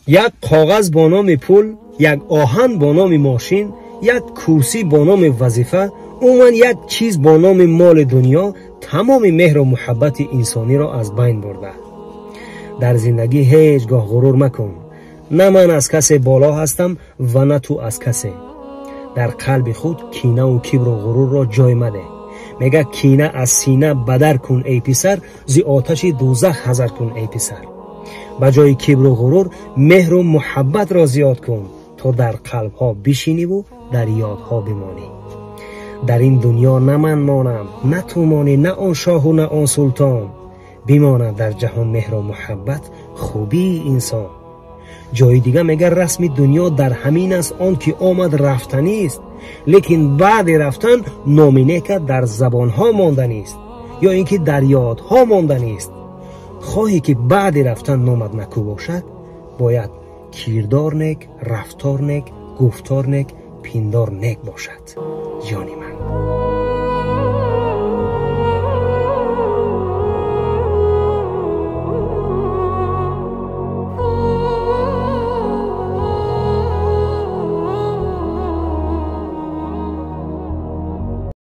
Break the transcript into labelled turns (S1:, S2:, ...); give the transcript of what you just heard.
S1: Як коғаз бо номи пул, як оҳан бо номи мошин, як курсӣ бо номи вазифа, умуман як чиз бо номи моли дунё тамоми меҳру муҳаббати инсониро аз байн бурда. Дар зиндагӣ ҳеҷ гоҳ ғурур макун. На ман аз касе боло ҳастам ва на ту аз касе. Дар қалби худ кинаву кибру ғурурро ҷой мадеҳ. Мега, кина аз сина бадар кун, эй писар, зи оташи дӯзах ҳазар кун, эй писар. Ба ҷои кибру ғурур меҳру муҳаббатро зиёд кун, то дар қалбҳо бишиниву дар ёдҳо бимонӣ. Дар ин дунё на ман монам, на ту монӣ, на он шоҳу на он султон. Бимонад дар ҷаҳон меҳру муҳаббат, хубии инсон. Ҷои дига мега, расми дунё дар ҳамин аст, он ки омад рафтанист, лекин баъди рафтан номи некат дар забонҳо монданист ё ин ки дар ёдҳо монданист. Хоҳӣ ки баъди рафтан номат накӯ бошад, бояд кирдор нек, рафтор нек, гуфтор нек, пиндор нек бошад, ҷони ман.